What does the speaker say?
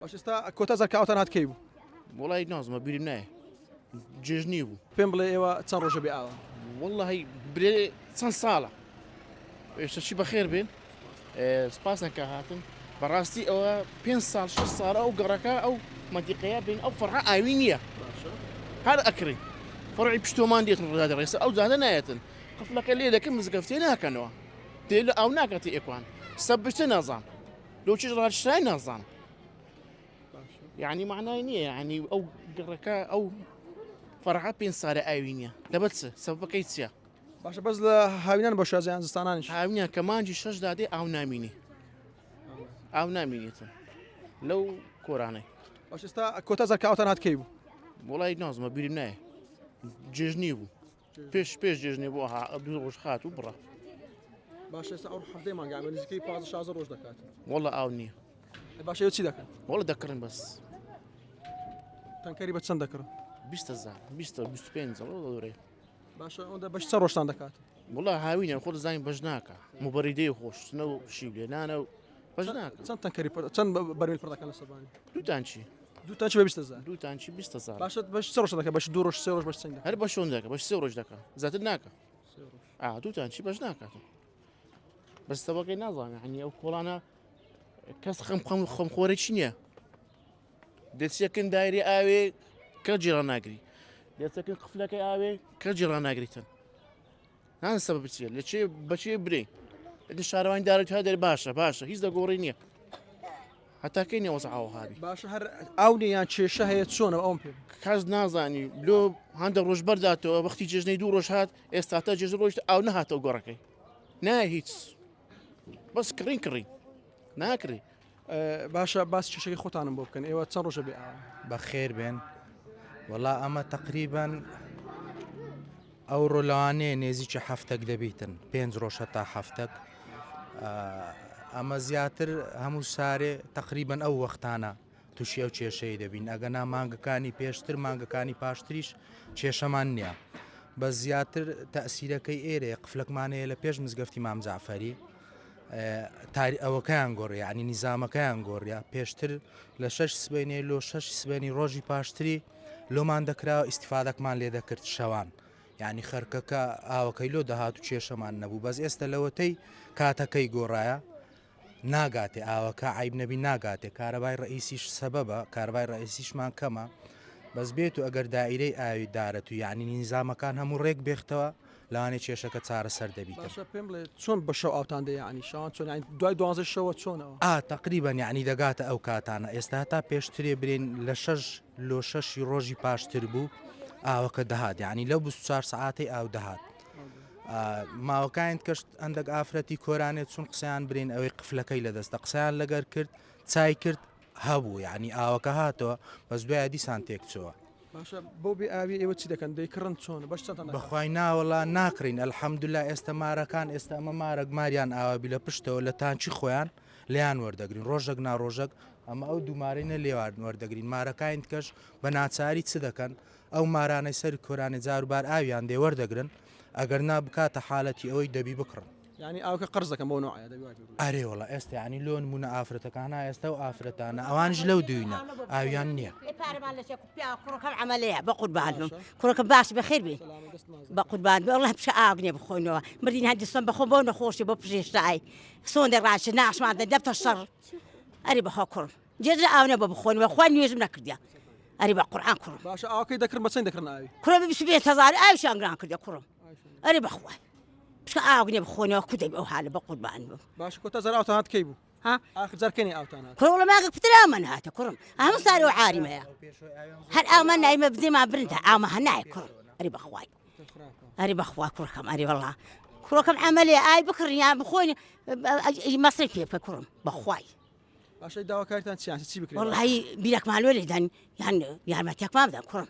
باش ئێستا کۆتا جار کە ئاوتان هات کەی بوو؟ وەڵی نازمە بیرم نایە جێژنی بوو. پێم بڵێ ئێوە چەند ڕۆژە بێ ئاون؟ وەڵی برێ چەند ساڵە ئێستا چی بەخێر بێن سپاسن کە هاتن بەڕاستی ئەوە پێ ساڵ شش ساڵە ئەو گەڕەکە ئەو مەنتیقەیە بین ئەو فەرع ئاوی نییە هەر ئەکڕی فەرعی پشتۆمان دێتن ڕزادە ڕێسە ئەو جادە نایەتن قفلەکە لێ دەکەن مزگەفتێ ناکەنەوە تێ لە ئاو ناکەتی ئێکوان سەبچە نازان لۆ چیش ڕاچشای نازان یعنی معنای نییە یعنی ئەو گەڕەکە ئەو فەرعە پێ سارە ئاوی نییە لەبەر چ سەبەکەی چییە؟ باشە بەس لە هاوینان بە شازیان زستانانیش هاوینان کە مانگی شەش دادێ ئاو نامینی ئاو نامینێتن لەو کۆرانەی باش ئێستا کۆتا جار کە ئاوتان هات کەی بوو؟ وڵی نازمە بیرم نایە جێژنی بوو پێش پێش جێژنێ بۆ ها دوو ڕۆژ خات و بڕە باش ئێستا ئەو هەفتەی مانگا بە نزیکەی 15 16 ڕۆژ دەکات وەڵە ئاو نییە باشە ئێوە چی دەکەن وەڵە دەکڕن بەس تەنکەری بە چەند دەکڕن 20 20 25 دەورێ باشە ئەوەندە بەش چەند ڕۆژتان دەکات وڵا هاوینە خۆ دەزانین بەش ناکە مبەریدەی خۆشتنە و شیو لێنانە و بەش ناکە چەند تەنکەری پڕ چەند بەرمیل پڕ دەکەن لە سەبانی دوو تانچی دوو تانچی بە 20 هەزار دوو تانچی 20 هەزار باشە بەش چەند ڕۆژ دەکە بەش دوو ڕۆژ سێ ڕۆژ بەش چەند دەکات هەر بەش چۆن دەکە بەش سێ ڕۆژ دەکە زیاتر ناکە ئا دوو تانچی بەش ناکات بەس سەبەکەی نازانم یعنی ئەو کۆڵانە کەس خەم خەم خەم خۆرێکی نییە دەچەکن دایری ئاوێ کە جیران ناگری دەچەکن قفلەکەی ئاوێ کە جیران ناگریتن نان سەبەب چیە لە چێ بەچێ برێ لە شارەوانی دارە تا دەر باشە باشە هیچ دەگۆڕی نییە هەتاکەی نێوەز ئاوهابی باشە هەر ئاو نیە یان کێشە هەیە چۆنە ئەوم پێ کەس نازانی لۆ هەندە ڕۆژ بەرداتەوە وەختی جێژنەی دوو ڕۆژ هات ئێستا تا جێژ ڕۆیشت ئاو نەهاتەوە گۆڕەکەی نا هیچ بەس کڕین کڕین ناکڕی باشە باس کێشەکەی خۆتانم بۆ بکەن ئێوە چەند ڕۆژە بێ ئاون؟ بەخێر بێن وەڵا ئەمە تەقریبەن ئەوڕۆ لەوانەیە نێزیکی هەفتەک دەبیتن پێنج ڕۆژ هەتا هەفتەک ئەمە زیاتر هەموو سارێ تەقریبەن ئەو وەختانە تووشی ئەو کێشەی دەبین ئەگەنا مانگەکانی پێشتر مانگەکانی پاشتریش کێشەمان نییە بە زیاتر تەسیرەکەی ئێرەیە قفلەکمانەیە لە پێش مزگەفتی مام جعفەری تاری ئەوەکەیان گۆڕی یعنی نیزامەکەیان گۆڕیا پێشتر لە شەش سبەینێ لۆ شەش سبەینی ڕۆژی پاشتری لۆمان دەکرا ئیسیفادەکمان لێ دەکرد شەوان یعنی خەرکەکە ئاوەکەی لۆ دەهات و کێشەمان نەبوو بەس ئێستا لەوەتەی کاتەکەی گۆڕایە ناگاتێ ئاوەکە عیب نەبی ناگاتێ کارەبای ڕئیسیش سەبەبە کارەبای ڕئیسیشمان کەمە بەس بێت و ئەگەر دایرەی ئاوی دارەت و یعنی نیزامەکان هەموو ڕێک بێختەوە لەوانەیە کێشەکە چارەسەر دەبیتن. باشە پێم بڵێ چۆن بە شەو ئاوتان دێ یەعنی شەوان چۆن یەعنی دوای دوانزەی شەوە چۆنەوە؟ ئا تەقریبەن یەعنی دەگاتە ئەو کاتانە ئێستا هەتا پێشترێ برێن لە شەش لۆ شەشی ڕۆژی پاشتر بوو ئاوەکە دەهات یەعنی لەو 24 سەعاتەی ئاو دەهات ماوەکانی کەشت هەندێک ئافرەتی کۆرانێ چون قسەیان برین ئەوەی قفلەکەی لەدەستە قسەیان لەگەر کرد چای کرد هەبوو یعنی ئاوەکە هاتەوە بەس دوای دیسان تێکچەوە. باشە بۆ بێ ئاوی ئێوە چی دەکەن دەیکڕن چۆن بەش چەندتان دەکات؟ بەخوای ناوەڵا ناکڕین الحمدللە ئێستا مارەکان ئێستا ئەمە مارەک ماریان ئاوابی لە پشتەوە لە تانکی خۆیان لێیان وەردەگرین ڕۆژەک نا ڕۆژەک ئەمە ئەو دوو مارەی نە لێوان وەردەگرین مارەکانی تکەش بە ناچاری چ دەکەن ئەو مارانەی سەر کۆرانێ جاروبار ئاویان دێ وەردەگرن ئەگەر نا بکاتە حالەتی ئەوەی دەبی بکڕن. یانی ئاوکە قەرز دەکەن بۆ نوعە دەبی وای پێ بڵێی. ئەرێ وەڵا ئێستا یانی لۆ نمونە ئافرەتەکان ها ئێستا و ئافرەتانە ئەوانیش لەو دوینە ئاویان نییە. ئێ پارەمان لە چێ پیاوە کوڕەکەم عەمەلەیە بە قوربان بم کوڕەکەم باش بەخێر بێ بە قوربان بێ وەڵا پیشە ئاوک نییە بخۆینەوە مردین هەندی سۆن بەخۆم بۆ نەخۆشی بۆ پژێشتای سۆندە ڕاچ ناشمان دەن دەبتە شەڕ ئەری بەخوا کوڕم جێژە ئاو نەبوو بخۆینەوە خوا نوێژم نەکردە ئەری بە قورعان کوڕم باشە ئاوەکەی دەکڕن بە چەند دەکڕن ئاوی؟ کوڕە بە 25 هەزار ئاویشیان گران کردە کوڕم ئەرێ بەخوا پشکە ئاوک نیە بخۆنەوە کو دەبی ئەو حالە بە قوربان بم باشە کۆتا جار ئاوتان هات کەی بوو ها ئاخر جار کەنی ئاوتان هات کوڕ وڵە ماگە پتر ئاومان هاتە کوڕم هەموو سارە و عاریمەیە هەر ئاومان نایمە بزێمان برنتە ئاومە هەنایە کوڕم ئەری بەخوای ئەری بەخوا کوڕەکەم ئەری وەڵا کوڕەکەم عملێ ئای بکڕین یان بخۆین مەسرف پێ بکە کوڕم بەخوای باشە داواکاریتان چیان چی بکرێت وەڵی بیرەکمان لۆ لێدان یان یارمەتیەکمان بدەن کوڕم.